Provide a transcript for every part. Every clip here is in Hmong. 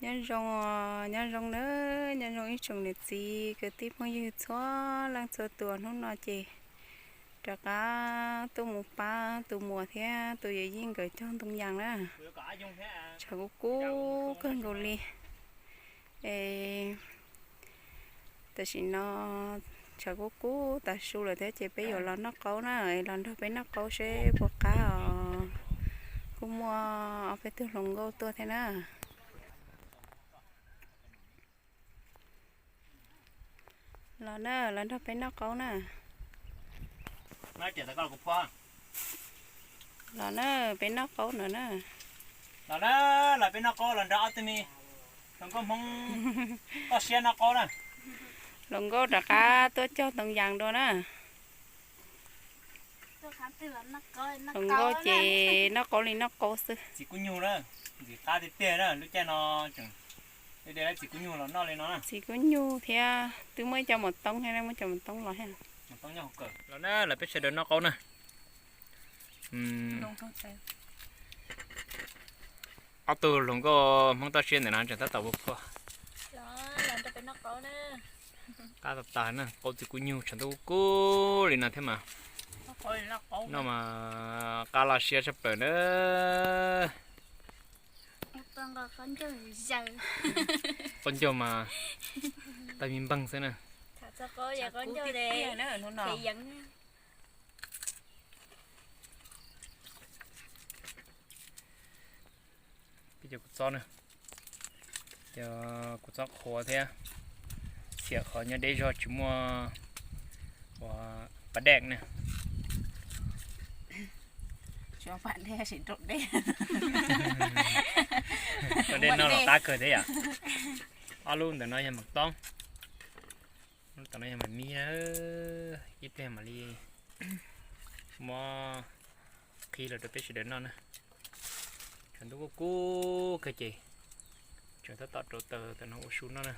Nyob zoo, nyob zoo na, nyob zoo ib tsoom niam txiv kwv tij phooj ywg txhua leej txhua tus. Hnub no ces rov qab tuaj mus pab tus muam thiab tus yawm yij nkawd cog ntoo yas na. Tshav kub kub kawg nkaus li. Es tam sim no tshav kub kub tas su lawm thiab ces peb yuav los noj qaub na, los nrog peb noj qaub seb puas qab os. Kuj muaj ob peb tug hluas nkauj tuaj thiab na. Los na, los nrog peb noj qaub na. Los na, peb noj qaub no na. Los na, los peb noj qaub los nrog ob tug me hluas nkauj Hmoob toj siab noj qaub na. Hluas nkauj rov qab tuaj cog ntoo yas dua na. Hluas nkauj ces noj qaub li noj qaub xwb. Txiv kub nyuj na, ntxim qab tiag tiag na, lub caij no tseem de txiv kub nyuj los noj li no. Txiv kub nyuj thiab twb muaj ib co maum toob thiab, muaj cov maum toob los thiab. Los na, los peb sawv daws noj qaub na. Ob tug hluas nkauj Hmoob toj siab ntawm no tseem tab tom ua phuaj. Qab tas tas na, qaub txiv kub nyuj tshav ntuj kub kub li no thiab mas. Noj mas qab loj siab tshaj plaws na. Qaub ncaug mas tawg mi npeeg xwb na. Peb cov kua txob na, cov kua txob qhuav thiab, txhiam qhov nyob deb zog tsis muaj ua pas dej na. Rau dej noj los qab kawg thiab yom. Ob lub ntawm no yog mas toob, lub tom no yog mas mib, ib pliag mam li muab qhib los rau peb sawv daws noj na. Tshav ntuj kuj kub kawg ces tseem tab tom rau taws tam no ua su noj na.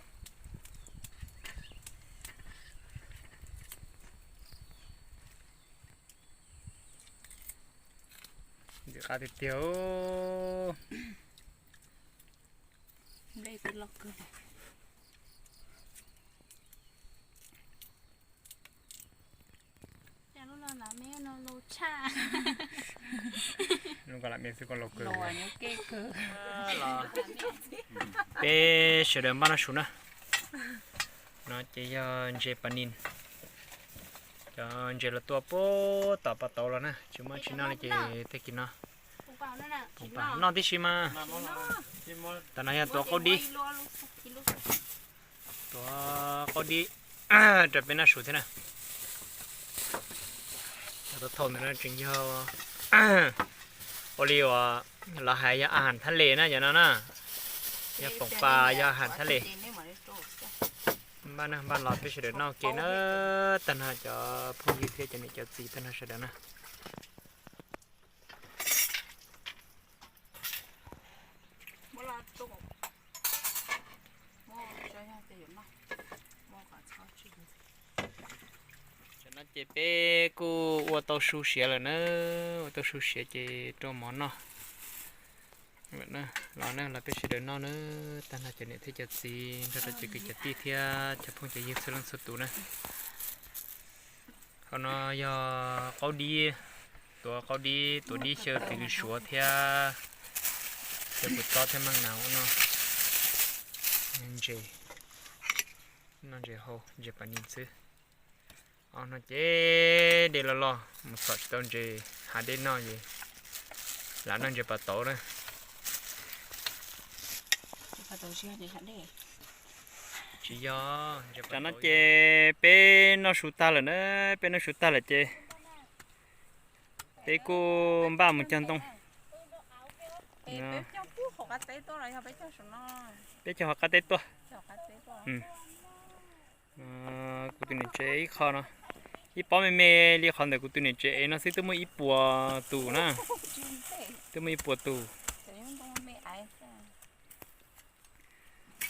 Ntxim qab tiag tiag. Peb sawv daws npaj noj su na. No ces yog ntses pas nis, cov ntses los tua puag tom pas tauv los na, tsis muaj tsis noj li ces tag kis no noj tib si mas. Tam no yog tuav qaub dib, tuav qaub dib rau peb noj su thiab na. Cov thaum ntawm no tseem yog ua li uas lawv hais yog a has thab les na, cov no na, yog foom pas yog a has thab les. Npaj na, npaj los peb sawv daws noj ke na, tag nrho cov phooj ywg thiab cov niam cov txiv tag nrho sawv daws na. Tam no ces peb kuj ua tau su siav lawm na, ua tau su siav ces rau mov noj. Los na, los peb sawv daws noj na, tag nrho cov niam thiab cov txiv nrog rau cov kwv cov tij thiab cov phooj cov ywg txhua leej txhua tus na. Qhov no yog qaub dib, tuav qaub dib, tuav dib xyaw tis lws suav thiab xyaw kua txob thiab maj nas ua noj. Ntses, noj ntses hau, ntses pas nis xwb. Ob no ces dej loj loj mus txhom tsis tau ntses hav dej noj ces lam noj ntses pas tauv na. Tsis yog, tam no ces peb noj su tag lawm na, peb noj su tag lawm ces peb kuj npaj mus cog ntoo. Peb cog hauv qab teb tuaj. Kuv tus niam tsev ib qho no, ib pob me me li qhov ntawm kuv tus niam tsev ev no xwb twb muaj ib puas tus na, twb muaj ib puas tus.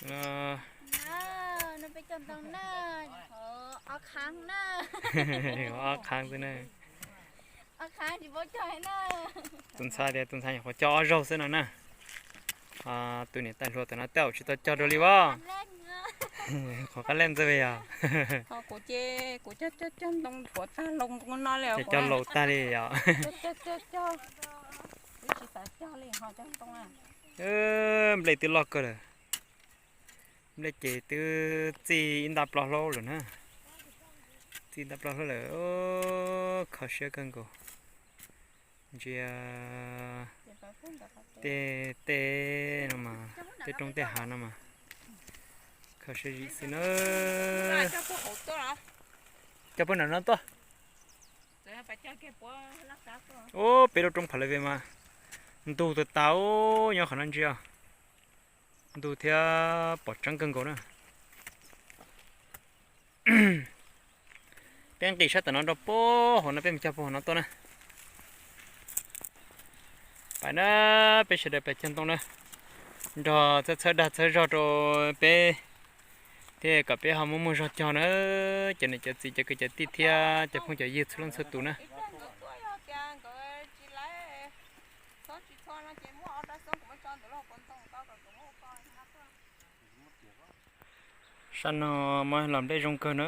Ob qhaab xwb na. Tus ntxhais tias tus ntxhais nyuam qhuav cog ob zaug xwb no na. Tus niam tais hluas tam no tej zaum tsis tau cog dua li as. Qhov qab lej ntxawg yog. Cog laus tag li os. Nplej twb loj kawg lawm. Nplej ces twb txij ib nta plaub hlaub lawm na. Txij nta plaub hlaub lawm, kho siab kawg nkaus. Ntsia tej, tej no mas, tej roob tej hav no mas kho siab zim xwb na. Cog puag nram no tuaj. Ub, peb lub roob Phav Laj Vej mas ntug tas tas, nyob qhov no ntsia, ntug thiab pom tseeb kawg nkaus na. Peb nqis sab tam no rau puag hauv no, peb mus cog puag hauv no tuaj na. Pais na, peb sawv daws pais cog ntoo na, nrog txhawb txhawb dag txhawb zog rau peb thiab kom peb ho muaj muaj zog cog na, cov niam cov txiv cov kwv cov tij thiab cov phooj cov ywg txhua leej txhua tus na. Sab no mas los nplej zoo kawg na.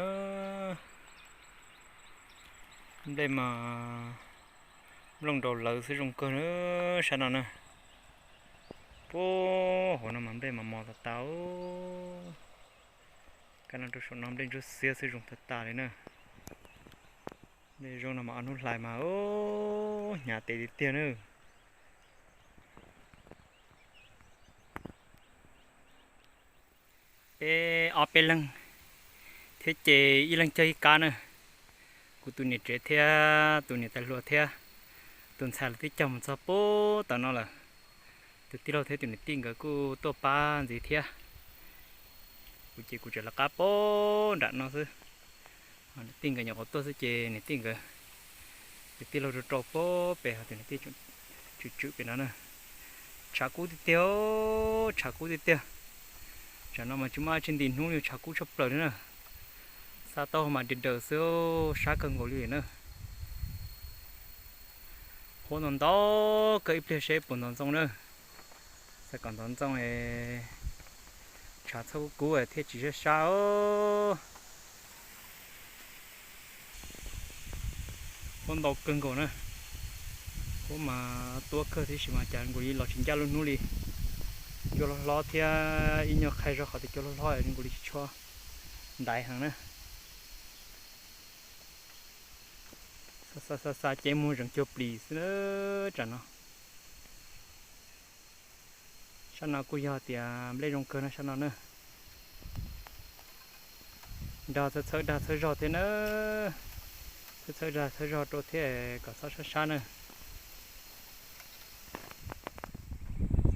Nplej mas nplooj nraus lawv xwb, zoo kawg na sab no na. Puag hauv no mas nplej mas mos tas tas. Kab no rau saum no nplej ntsuab xiab xwb, zoo tas tas li na. Nplej zoo no mas ob hnub hlais mas hnyav tes tiag tiag na. Peb ob peb leeg thiab ces ib leeg cog ib kab na. Kuv tus niam tsev thiab tus niam tais hluas thiab tus ntxhais lawv twb cog mus txog puag tom no lawm. Tus tij laug thiab tus niam tij nkawd kuj tuaj pab ntxiv thiab. Kuv ces kuv tseem lawv qab puag nram no xwb. Niam tij nkawd nyuam qhuav tuaj xwb ces niam tij nkawd, tus tij laug rau rau puag pem, ho tus niam tij tswm tswm pem no na. Tshav kub tiag tiag, tshav kub tiag tiag. Tsam no mas tsis muaj dab tsi nti hnub li, tshav kub tshaj plaws li na. Xa tau mas daws daws xwb, sab kawg nkaus li na. Huab ntau ntau kawg, ib pliag seb puas ntov ntxoo na. Xav kom ntov ntxoo es tshav txhob kub kub thiaj tsis sab sab os. Huab ntau kawg nkaus na. Huab mas tuab kawg tib si mas cas nkaus li los tsis ncaj lub hnub li. Cua hlob hlob thiab ib nyuag qhia zog qhov tias cua hlob hlob nkaus li tsis tshua ntaiv heev na. Xa xa xa ces muag zeem cuag plis xwb na tsam no. Sab no kuj yog tias nplej zoo kawg no sab no na. Nrog txhawb txhawb dag txhawb zog thiab na. Txhawb txhawb dag txhawb zog rau thiab kom txhob sab sab na.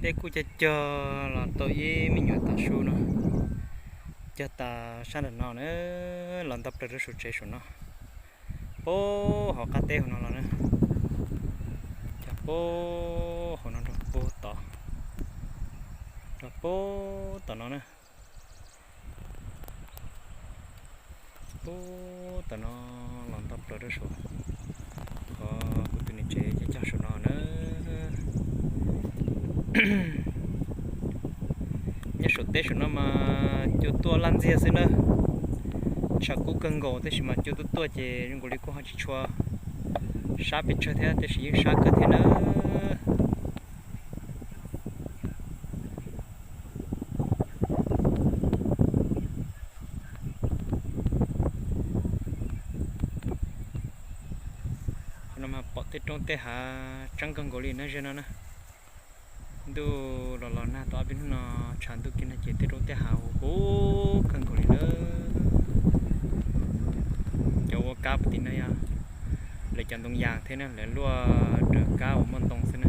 Peb kuj cog cog los tau ib me nyuam tav su no, cog tas sab nram no na, los ntau plaws rau saum tsev saum no, puag hauv qab teb hauv no los na, cog puag hauv no rau puag tod, rau puag tom no na. Puag tom no los ntau plaws rau saum, qhov kuv tus niam tsev cog cog saum no na. Nyob saum teb saum no mas cua tuaj laj ntxiag xwb na. Tshav kub kawg nkaus tab sis mas cua tuaj tuaj ces zoo nkaus li kuj ho tsis tshua sab pes tsawg thiab, tab sis yeej sab kawg thiab na. Qhov no mas pom tej roob tej hav tseeb kawg nkaus li na, ze no na. Ntuj los los nag tau ob peb hnub no, tshav ntuj kiag no ces tej roob tej hav huv huv kawg nkaus li na. Cov ua kab puag tim no yog lawv cov ntoo yas thiab na, lawv luaj raws kab uas muaj ntoo xwb na.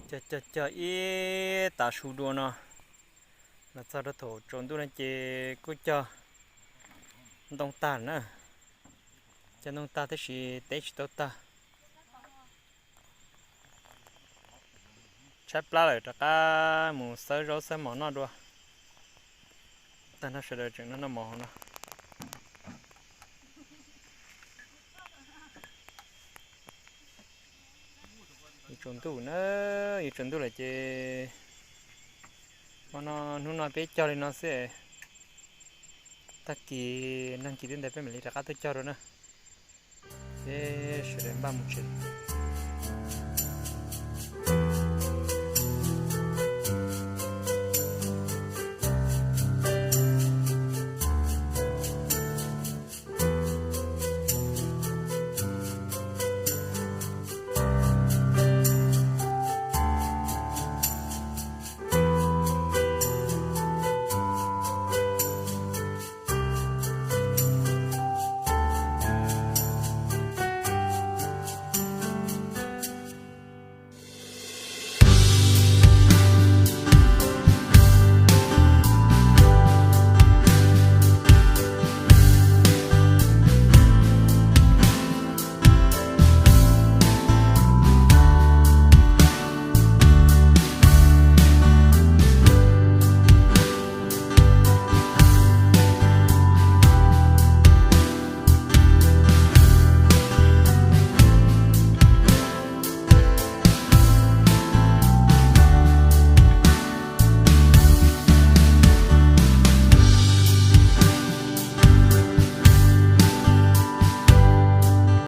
Cog cog cog ib tav su dua no los txog rau thaum tsaus ntuj no ces kuj cog ntoo tag na. Cog ntoo tag tab sis teb tsis tau tag. Tshaib plab lawm rov qab mus xawb zaub xawb mov noj dua. Tag nrho sawv daws tseem noj noj mov hauv no. Yuav tsaus ntuj na, yuav tsaus ntuj lawm ces hmo no, hnub no peb cog li no xwb. Tag kis nag kis twb ntev peb mam li rov qab tuaj cog dua na. Peb sawv daws npaj mus tsev.